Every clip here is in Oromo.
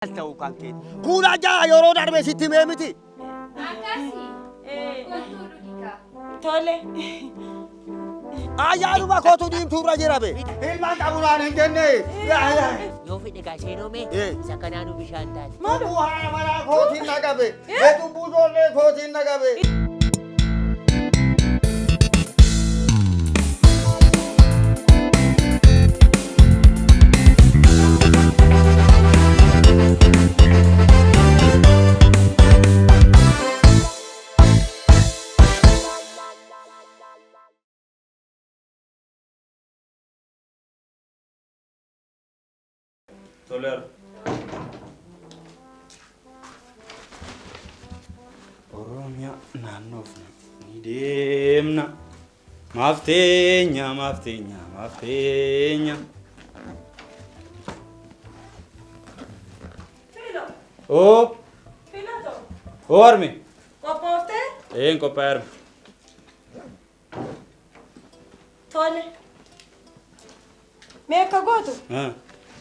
Ta'uu kan keeti. Kuula ja'a yeroo darbe sitti himee miti. Akkasi. Kottuu dhugikaa. Tole. Ayyaanuma kootu diimtuu irra jira be. Ilmaan qabu naan hin jenne. Yoo fedhe gaa seenoo mee isa kanaanuu bishaan taate. Cubbuu haadha manaa kootiin na qabe. Cubbuu ijoollee kootiin na qabe. Toleero. Oromiyaa naannoofna ni deemna. Maaf teenya, maaf teenya, maaf teenya. Filo. Oo, Filato. oo harme. Qophooftee? Een qophaa'e harme. Tole. Mee akka gootu? Ah,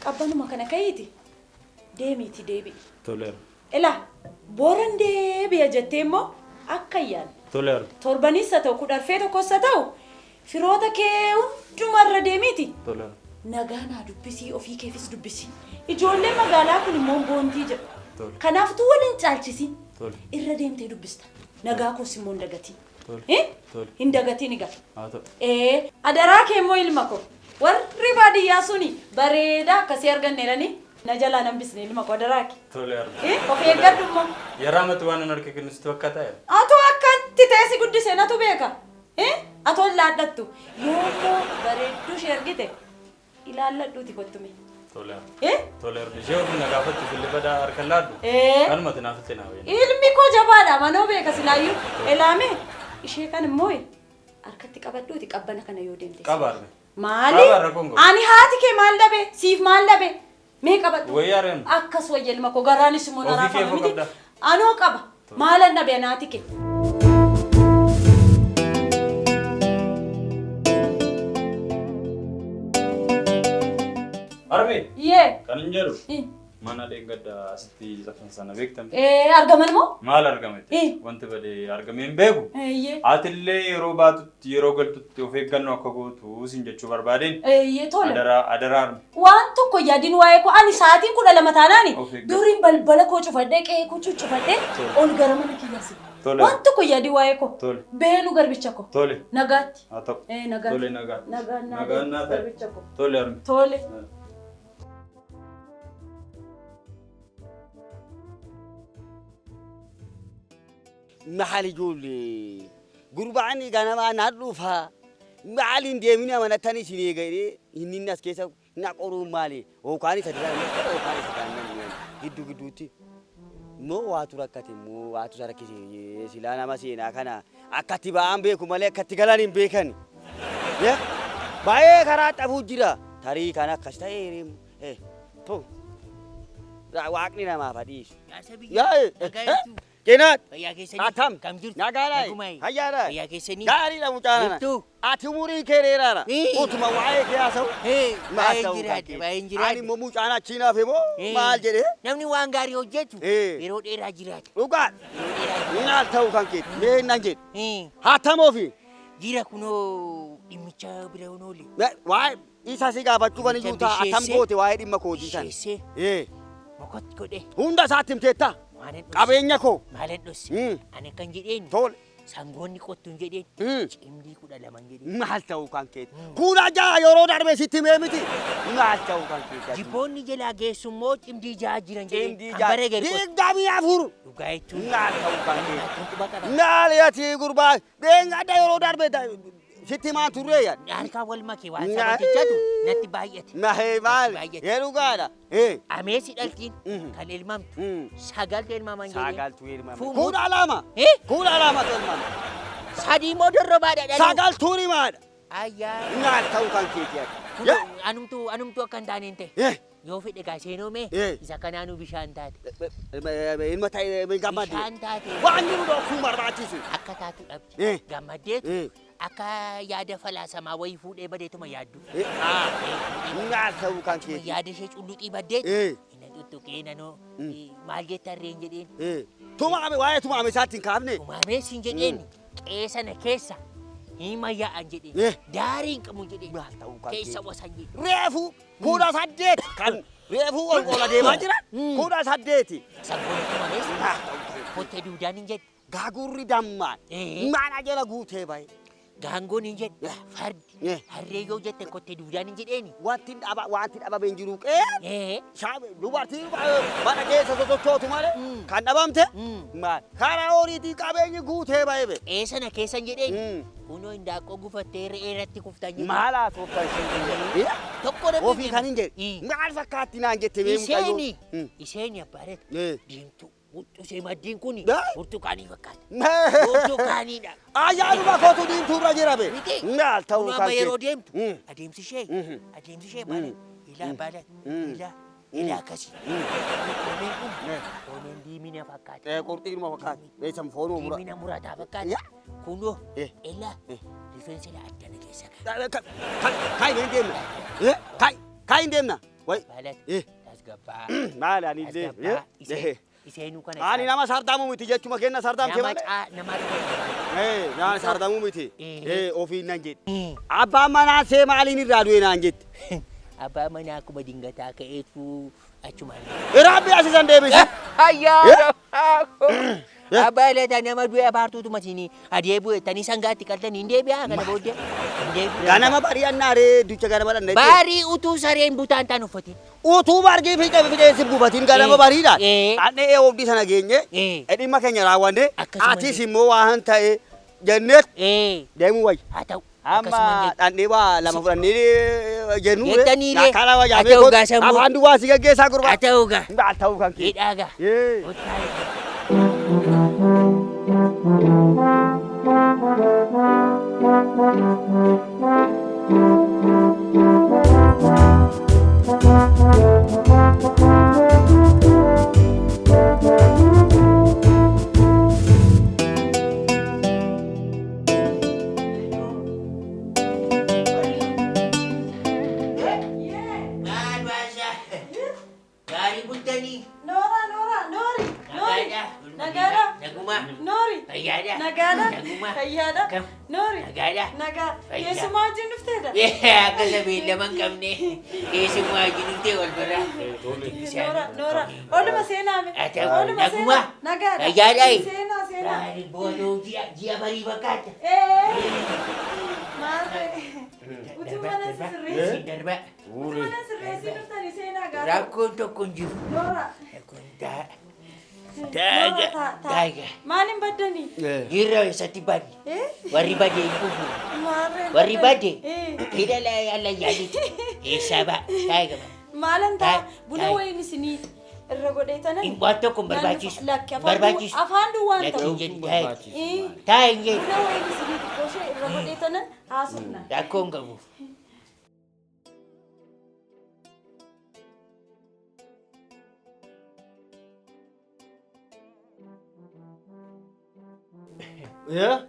Qabbanuma kana ka'iiti. Deemiiti deebi'i. Toleero. Ilaa booran deebi'a jettee immoo akka hin yaadne. Toleero. Torbanis haa ta'u kudharfee tokkos haa ta'u firoota kee hundumarra deemiiti. Toleero. Nagaa naa dubbisii ofii keefis dubbisi. Ijoolleen magaalaa kun immoo boontii jedhu. Tole. Kanaaftuu waliin caalchisin. Tole. Irra deemtee dubbista. Nagaa koos immoo hin dagatiin. Tole. Eh? Tole. Hin dagatiin egaa. Haa ta'u. Ee, adaraa kee immoo ilma ko. Warri baadiyyaa suni bareedaa akkasii arganneerani. Na jalaa nan bisne ilma ko adaraa kee. Tole harme. Eh, of eeggadhu immoo. Yeroo ammatti waan an harka kennu sitti fakkaata yaa? Atoo akkantti ta'e si guddise natu beeka. Eh? Atoo hin laadhattu. Yoo immoo bareedduu ishee argite ilaalladhuuti kottume. Tole harme. Eh? Tole harme. Ishee ofii na gaafattu filli badaa harka laaddu. Eh. Kanumatti naaf itti naa wayya. Ilmi koo jabaadha manoo beeka silaayyuu. Elaame ishee kan immoo harkatti qabadhuuti qabbana kana yoo deemte. Qaba harme. Maali? Qaba rakkoon qabu. Ani haati kee maal dhabe? Siif maal dhabe? Mee qabadhu. Wayyaa harme. Akkas wayya ilma koo garaanis immoo na Ofii raafama keefuu miti. qabda. Anoo qaba. Maalan dhabe ani haati kee? Harme. Yee. Kan hin jedhu Eh. mana dheengadda asitti lafan sana beektan. Eh, argaman moo? Maal argame? Eh. Wanti badee argame hin beeku. Eeyyee. Atillee yeroo baatutti yeroo galtutti of eeggannoo akka gootu sin jechuu barbaadeen. Eeyyee tole. Adaraa adaraa harme. Waan tokko yaadin waa'ee koo ani sa'aatiin 12 taanaani Of eeggadhu. duriin balbala koo cufadhee qe'ee koo cuccufadhee Tole. ol gara mana kiyyaasi. Tole. Waan tokko yaadin waa'ee koo. Tole. Beenu garbicha koo. Tole. Nagaatti. Haa ta'u. Eh, nagaatti. Tole nagaatti. Nagaan naa Nagaan naa ta'e. garbicha koo. Tole harme. Tole. Maal ijoollee gurbaan ganamaa na dhufa. Maal hin deemini amanatanii isin eega jedhee inni inni as keessa na qoruun maali? Yookaan isa diraan yookaan isa daannan gidduu gidduutti. Immoo waatu rakkate immoo waatu isa rakkise silaa nama seenaa kana akkatti ba'an beeku malee akkatti galan hin beekan. Baay'ee karaa xabuu jira. Tarii kan akkas ta'e Waaqni namaaf haa dhiisu. Jaarsa biyya. Yaa Nagaa jirtu. Qinaat. Fayyaa keessanii. Atam. Kam jirtu? Nagaadhaa. Nagumaa. Hayyaadhaa. Fayyaa keessanii. Gaariidha mucaanana. Jirtu. Ati umurii kee dheeraadha. Eh. Utuma waa'ee kee haasa'u. Hee, Maal baay'een ta'uu kan jiraadhe, kee? baay'een Ani jiraadhe. immoo mucaan achiin hafe moo Eh. maal jedhee? Namni waan gaarii hojjetu Eh. yeroo dheeraa jiraata. Dhugaadha. Yeroo dheeraa jiraata. Maal ta'uu kan keeti? Mee nan jedhe. Eh, Haatamoo fi Jira kunoo dhimmicha bira hin oole. waa'ee isa si gaafachuu kan iyyuu ta'a. Atam Bisheessee. goote waa'ee dhimma kootii sana. Bisheessee Eh. mokot godhe. Hunda isaatti himteetta. Maalan dhosse. Qabeenya koo. Maalan dhosse. Ani kan jedheen Tole. sangoonni qottuun jedheen cimdii 12 jedheen. Maal ta'uu kan keeti? 16 yeroo darbe sitti himee miti. Maal ta'uu kan keeti? Jibboonni jalaa geessu immoo cimdii 6 jiran jedheen. Cimdii Kan ja'a. baree gadi qottu. 24. Dhugaa jechuun. Maal ta'uu kan keeti? Kan quba qaba. Maal ati gurbaa dheengadda yeroo darbe sitti himaan turree yaad. Harkaan wal make waan sabantichatu natti baay'ate. Nahee maal? Baay'ate. Ee dhugaadha. Ee. Ameesi dhaltiin Mhm. kan elmamtu Mm. sagaltu elmaman jedhee. Sagaltu elmame. Fuun 12. Eh? 12tu elmame. Sadii immoo dorrobaadha dhaluu. Sagaltuun himaadha. Ayyaa. Maal ta'uu kan keeti ati? Kun anumtu anumtu akka hin taane hin ta'e. Eh. Yoo fedhe gaa seenoo mee Eh. isa kanaanuu bishaan taate. Ilma ta'e gammadde. Bishaan taate. Waan jiru dhoksuu barbaachisu. Akka taatu dhabde. Eh. Gammaddeetu Eh. akka yaada falaasamaa wayii fuudhee badeetuma yaaddu. Maal ta'uu kan keeti? Yaada ishee culluxii baddeetu. Eh. Inni Tuttuqee nanoo maal jetta harreen jedheen. Tumaame waa'ee tumaame isaatti hin kaafne. Tumaamee siin jedheen qe'ee sana keessa hima yaa'an jedheen. Daarii hin qabu jedheen. Maal ta'uu kan Keessa wasan jedheen. Reefu 18 kan reefu ol ola deemaa jiran 18. Sangoon tumamees Maal ta'uu kan kee. kottee duudaan hin jedhu. Gaagurri dammaan mana jala guutee bahe. Gaangoon hin jedhu. Fardi harree yoo jette kottee duudaan hin jedheeni. Wanti dhaba wanti dhabame hin jiru qe'ee. Dubartii mana keessa sosochootu malee kan dhabamte maal karaa horiitii qabeenyi guutee bahe be. Qe'ee sana keessa hin jedheeni. Kunoo hindaaqqoo gufattee re'ee irratti kuftan jedhe. Maal haasoftan isheen? Tokko namni Ofii kan hin jedhe. Maal fakkaatti naan jette mee mucayyoo? Iseeni. Iseeni abbaareet. Diimtuu. Huccuu maddiin kun burtukaanii fakkaata. Burtukaaniidha. Ayyaanuma kootu diimtuu irra jira be. Miti. Maal ta'uu Kunoo kan amma yeroo kee. deemtu adeemsi ishee adeemsi ishee maali? Ilaa baala ilaa ilaa akkasii. Koomeen kun koomeen diimina fakkaata. Qurxiinuma fakkaata. Beeksam foonuma mura. Diimina murataa fakkaata. Kunoo ilaa rifeensi ilaa addana keessa kaa'e. Kai hin deemna. Kai kai hin deemna. Wai. Baala tasgabbaa. Maal ani illee. Tasgabbaa. Iseenuu kana. Ani nama sardaamuu miti jechuma kenna sardaamte Nama malee. caa nama Nama sardaamuu miti. Ofiin nan jedhe. Abbaan manaa see maaliin irraa du'e naan jette. Abbaan manaa akkuma dingataa ka'eetu achumaan. Rabbi asisan deebise. Ayyaa! Abbaa lataa nama du'e abaartuutu masiinii adee bu'e tanii sangaatti qaltanii hin deebi'aa kana booddee. Hin deebi'u. Ganama bari'annaaree ducha ganama dhanna. Barii utuu sareen butaan taan uffatin. Utuu bargii fiixee fixeensi gubatiin ganama bariidhaan. Dhandhee oobdii sana geenye. Dhimma keenya raawwanne. Atis immoo waan ta'e jennee deemuu wayya. Haa ta'u. Amma dhandhee waa lama fudhannee jennu. Jettaniilee. Akkaataa Haa wajaabee ta'u gaa sammuu. afaan duwwaa si gaggeessaa gurbaa. Haa ta'u gaa. Maal ta'uu kan kee. Hidhaa gaa. Maal baasaa? Gaarii bultanii? Noora, Noora, Noori, Noori. Nagaadha. Naguma. Noori. Fayyaadha. Nagaadha. Naguma. Fayyaadha. Noori. Nagaadha. Nagaa. Fayyaa. Keessumaa wajjin dhufteedha. Akka beellama hin qabne keessumaa wajjin dhuftee wal bira. Noora, Noora. Oluma seenaa me. Haa ta'u. Oluma Naguma. seenaa. Nagaadha. Fayyaadha. Seenaa, seenaa. Gaarii boodoo ji'a barii fakkaata. Maarree. Utuu mana sirreessi. Darba. Utuu mana sirreessi dhuftanii seenaa gaafa. Rakkoon tokko hin jiru. Noora. Kun daa. Noora Daaga. taa taa. Daaga. Maaliin baddanii? Jirra eessatti badne? Warri badde hin dhufu. Maarreen Warri badde badde. hidha allayyaaniiti. Eessaa ba'a? Daaga ba'a. Maalan taa buna Taa'e. wayiin isinii irra godhee tanan. Waan tokko hin barbaachisu. Lakki Barbaachisu. afaan duwwaan Lakki ta'u. hin jedhu. Taa'e. Taa'e hin jedhu. Buna wayiin isinii xiqqoo ishee irra godhee tanan haasofna. Rakkoo hin qabu.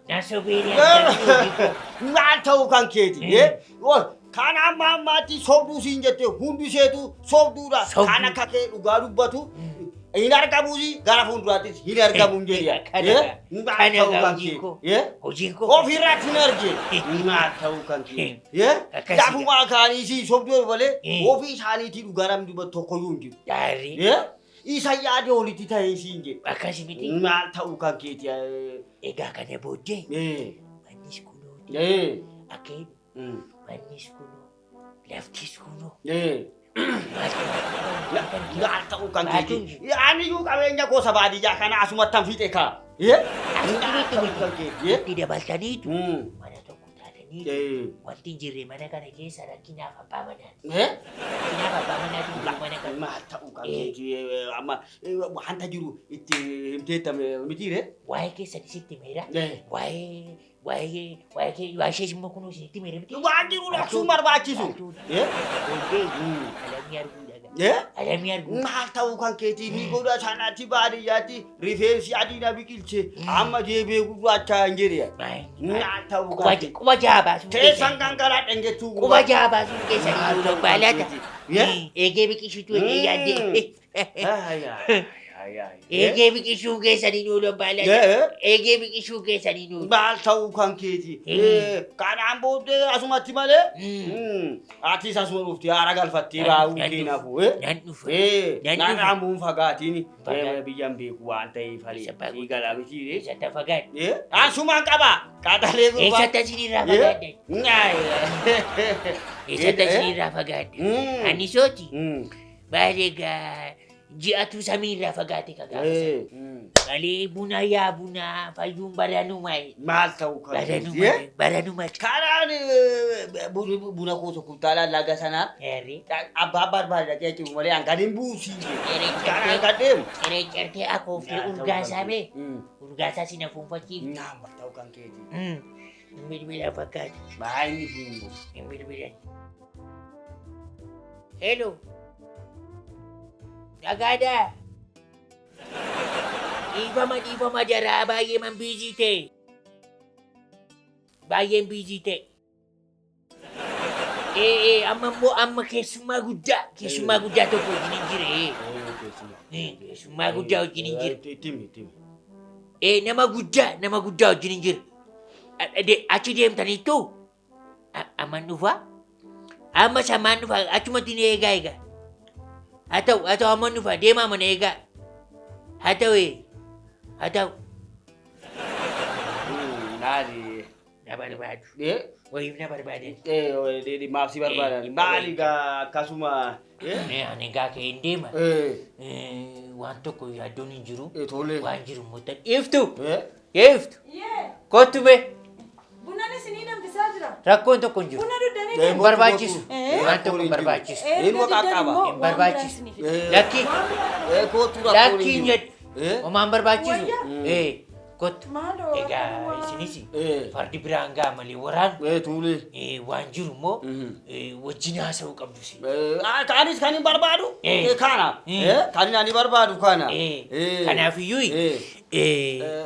Naasoo beelii Maal ta'uu kan keeti? Kan amma ammaatti sobduu siin jette hundi isheetu sobduudha. Kan akka kee dhugaa dubbatu hin argamuusi gara fuulduraattis hin argamu hin jedhe. Maal ta'uu kan kee? Hojiin koo. Ofirratti hin argine. Maal ta'uu kan kee? Lafumaa kaanii siin sobduu malee ofii isaaniitii dhugaa namni dubbatu tokkoyyuu hin jiru. Gaarii. Isa yaade olitti ta'ee siin jedhe. Akkasi miti. Maal ta'uu kan keeti? Egaa kana booddee mannis kunoo akka mannis kunoo laftis kunoo Maal ta'uu kan keeti? Ani iyyuu qabeenya gosa baadiyyaa kana asumattan fixe kaa. Itti dabaltaniitu mana tokko taatanii wanti hin jirre mana kana keessa rakkinaaf abbaa manaati. Rakkinaaf abbaa manaati jiru mana kana. Maal ta'uu kan keeti? Amma wanta jiru itti himteetta mitiire? Waa'ee keessan isitti meera. Waa'ee waa'ee waa'ee waa'ee ishees immoo kunoo isinitti meera miti. Waan jiru dhoksuun barbaachisu. Booddee alamii arguu dhagaa. Alamii arguu. Maal ta'uu kan keetii ni godha sanatti baadiyyaatti rifeensi adii na biqilche amma deebi'ee gurraacha hin jedhe. Maal ta'uu kan keetii? Quba jaha baasuu Keessan gangaladhan jechuu Quba jaha baasuu keessan iyyuu baalata. Eegee biqilchituu eegee yaaddee. Eegee biqilchuu keessanii nu oolu baala. Eegee biqilchuu keessanii nu oolu. Maal ta'uu kan keeti? Kanaan booddee asumatti malee atis asuma dhufti haara galfattee baa'uu keenafu. Nan dhufa. Nan dhufa. Narraan bu'uun fagaatiin biyyan beeku waan ta'eef sii galaa mitiire. Eessatti fagaadhe? Asumaan qaba. Qaxalee gurbaa. Eessatti asinirraa fagaadhe? Eessatti asinirraa fagaadhe? Ani sooti. Baay'ee gaa ji'atu samiirraa fagaate ka gaafa sana. Malee buna yaa buna fayyuun baranuma. Maal ta'uu kan keeti? Baranuma baranuma. Karaan buna koo tokko kuntaalaan laga sanaa Eerri. abbaa barbaade dhaqee cimu malee an kan hin buusiin. Karaan kan deemu. Ciree akooftee urgaasaa bee. Urgaasaa si na fuunfachiifte. Naam ta'uu kan keeti. Hin bilbila fakkaata. Baay'inni fuungu. Hin bilbilan. Hello. Dhagaadhaa. Dhiifama dhiifama jaraa baay'ee man biizii ta'e. Baay'een biizii ta'e. Ee ee amma immoo amma keessummaa guddaa keessummaa guddaa tokko wajjin hin jire. Keessummaa guddaa wajjin hin jire. Timi timi. Ee nama guddaa nama guddaa wajjin hin jire. Achi deemtaniittu amman dhufaa. Amma samaan dhufaa achumatti ni eegaa egaa. Haa ta'u haa ta'u amman dhufaa deemaa mana eegaa. Haa ta'u ee haa ta'u. Naali. Na barbaadu. Wayiif na barbaadan. Maaf si barbaadan. Maali gaa akkasuma. Ani gaa ka'ee hin deema. Waan tokko yaaddoon hin jiru. Tole. Waan jiru immoo ta'e. Iftu. Iftu. Yee. Kottu bee. Bunan isinii danfisaa jira. Rakkoon tokko hin jiru. Buna duddanii Eh, Hin barbaachisu. Eh. Waan tokko hin barbaachisu. Inni Erga qaba. diddan immoo Hin waan biraa barbaachisu. isinii fida. Lakki. Kootu rakkoon Lakki hin hin jiru. jedhu. Homaa hin barbaachisu. Wayya. Kottu. Maaloo Egaa akkanuma. isinis fardi biraan ga'a malee waraanu Tole. waan jiru immoo wajjin haasa'uu qabdu si. Anis kan hin barbaadu. Kana. Kan ani barbaadu kana. Kanaafiyyuu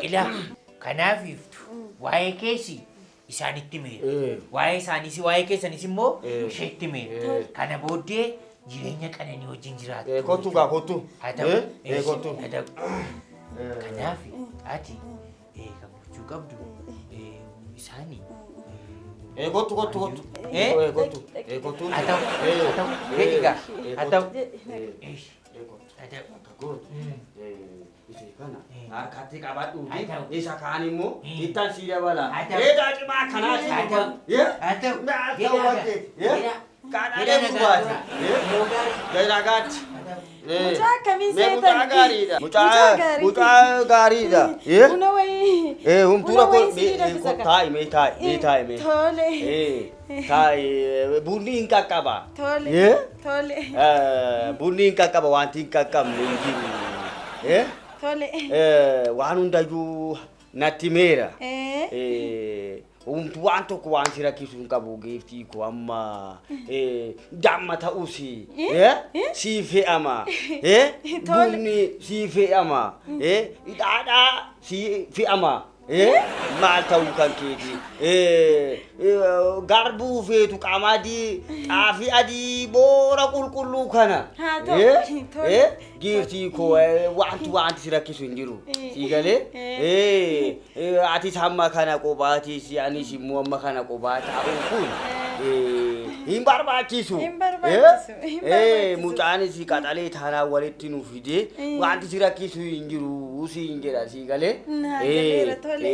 ilaa kanaaf iftu waa'ee keessi isaanitti meera. Waa'ee isaaniis waa'ee keessanis immoo isheetti meera. Kana booddee jireenya qananii wajjin jiraatu. Kottu gaa kottu. Haa ta'u. Kottu. Haa ta'u. Kanaaf ati kan gochuu qabdu isaanii. Kottu kottu kottu. Kottu. Kottu. Haa ta'u. Haa ta'u. Jedhi gaa. Haa ta'u. Haa ta'u. Kottu. Isa kana harkatti qabadhuuti. Haa ta'u. Isa kaan immoo ittaan sii dabala. Haa ta'u. Cimaa akkanaa sii Haa ta'u. Haa ta'u. Maal Jedhaa ta'uu gaa. bakkeeti. Jedhaa. Kadhaalee gurbaati. Yeroo gaarii. Gairaagaatti. Mucaa akkamii Mee seetan? mucaa gaariidha. Mucaa gaarii. Mucaa gaariidha. Buna wayii. Humtuura Buna wayii isinii danfisa ka. taa'i mee taa'i mee taa'i mee. Tole. Taa'i bunni hin qaqqaba. Tole. Tole. Bunni hin qaqqaba wanti hin qaqqabne hin jiru. Tole. Waan hundayyuu natti meera. Humtu waan tokko waan si rakkisu hin qabu geeftii koo amma damma ta'us sii fe'ama bunni sii fe'ama dhadhaa sii fe'ama maal ta'uu kan keeti garbuu feetu qamadii xaafii adii boora qulqulluu kana Haa ta'u. Tole. Giiftii koo wanti wanti si rakkisu hin jiru sii galee atis hamma kana qophaatiis anis immoo hamma kana qophaa taa'uun kun hin barbaachisu. Hin barbaachisu, hin barbaachisu. Mucaanis qaxalee taanaan walitti nu fidee wanti si rakkisu hin jiru siin jedha sii galee. Naa galeera, tole.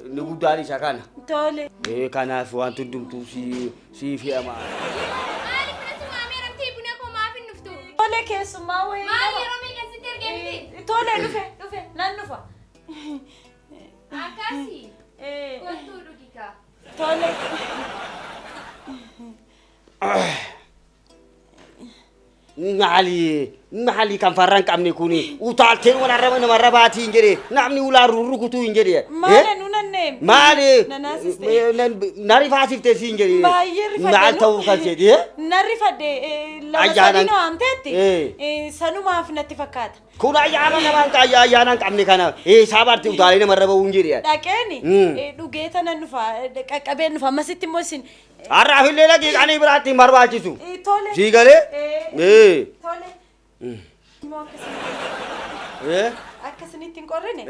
Inni guddaan isa kana. Tole. Kanaaf wanti hundumtuu si fe'ama. Maali buna si waamee ramtee buna koo maaf hin dhuftu? Tole keessummaa wayii Maali qaba. yeroo meeqa sitti ergee miti? Tole dhufe dhufe nan dhufa. Akkasi. Kottuu dhugi kaa. Tole. Maali maali kan farra hin qabne kuni utaaltee waan namarra baatii hin jedhe namni ulaa rurrukutuu hin jedhe. Maali nu nannee? Maali Nanaasiste. na rifaasifte siin jedhe. Baay'ee rifadhe. Maal ta'uu kan jedhe. Na rifadhe lama Ayyaana- sadii nu waamteetti. Sanumaaf natti fakkaata. Kun ayyaana namaan ayyaana hin qabne kana eessaa baarte utaalee namarra ba'uu hin jedhe. Dhaqeeni dhugee tanan dhufa qaqqabeen dhufa ammasitti immoo isin. Har'aaf illee dhaqiiqanii biraatti hin barbaachisu. Tole. Sii galee? Tole. immoo akkasinitti akkasinitti hin qorrine.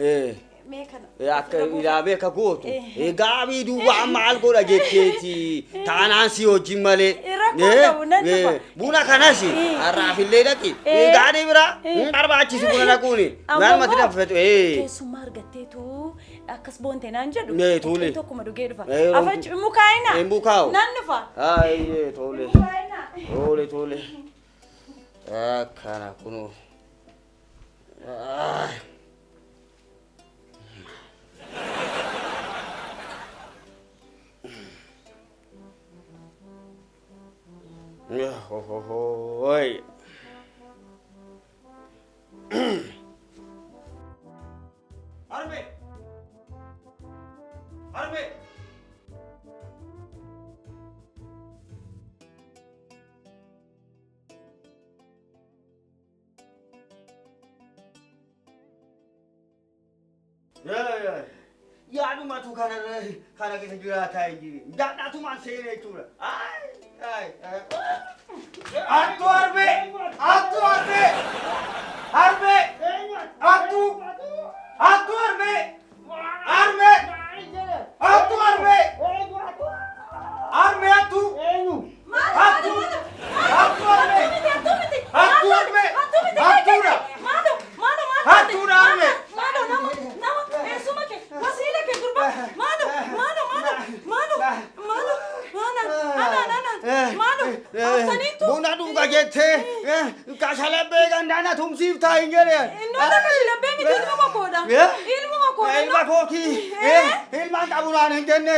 Mee kana. Akka ilaamee akka gootu. Gaabii duwwaa maal godha jetteeti. Taanaan si wajjin malee. Rakkoo qabu nan dhufa. Buna kanas har'aafillee dhaqi. Gaarii biraa hin barbaachisu buna dhaquuni. Maalumatti danfatu. Keessummaa argatteetu akkas boonte naan jedhu. Nee, tole. Tokkuma dhugee dhufa. Eh, Afachi mukaayina. Hin mukaa'u. Nan dhufa. Ayyee tole. Mukaayina. Tole tole. Akkana kunoo. Hoi. Harmee! Harmee! Yaadumatu kanarra kana keessa jiraataa hin jiru. Jaadhatumaan seenee jechuudha. Hattuu harmee! Hattuu harmee! Harmee! Hattuu! Hattuu harmee! Harmee! Hattuu harmee! Harmee hattuu! Hattuu! Hattuu harmee! Hattuu harmee! Hattuudha! Hattuudha harmee! Buna dhuga jettee kashalabbee gandaana tumsiif taa hin jedhe. Ilma kooti ilmaan qabu naan hin jenne.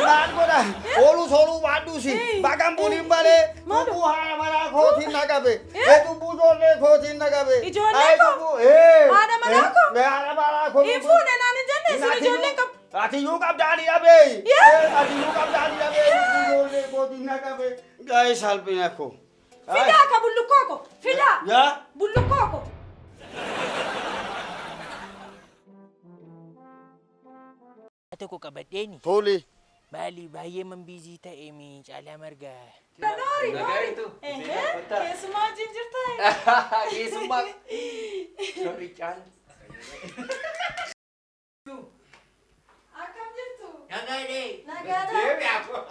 Maal godha oolus ooluu baadhuusi bagan buliin malee tubbuu haadha manaa kootiin na qabe. Tubbuu ijoollee kootiin na qabe. Ijoollee koo? Haadha manaa koo? Haadha manaa koo. Hin fuune naan hin jenne isin ijoolleen qabu. Ati iyyuu qabda ani dhabee. Ati iyyuu qabda ani dhabee. Ijoollee kootiin na qabe. Gaa'ee salphina koo. Fidaa ka bullukkoo ko fidaa. Yaa. Bullukkoo ko. Tokko qabadheeni. Tole. Maali baay'ee man biizii ta'e mi caalaa margaa. Noori noori. Keessumaa wajjin jirtaa? Keessummaa. Sorry, caala. Akkam jirtu? Nagaadhee. Nagaadha.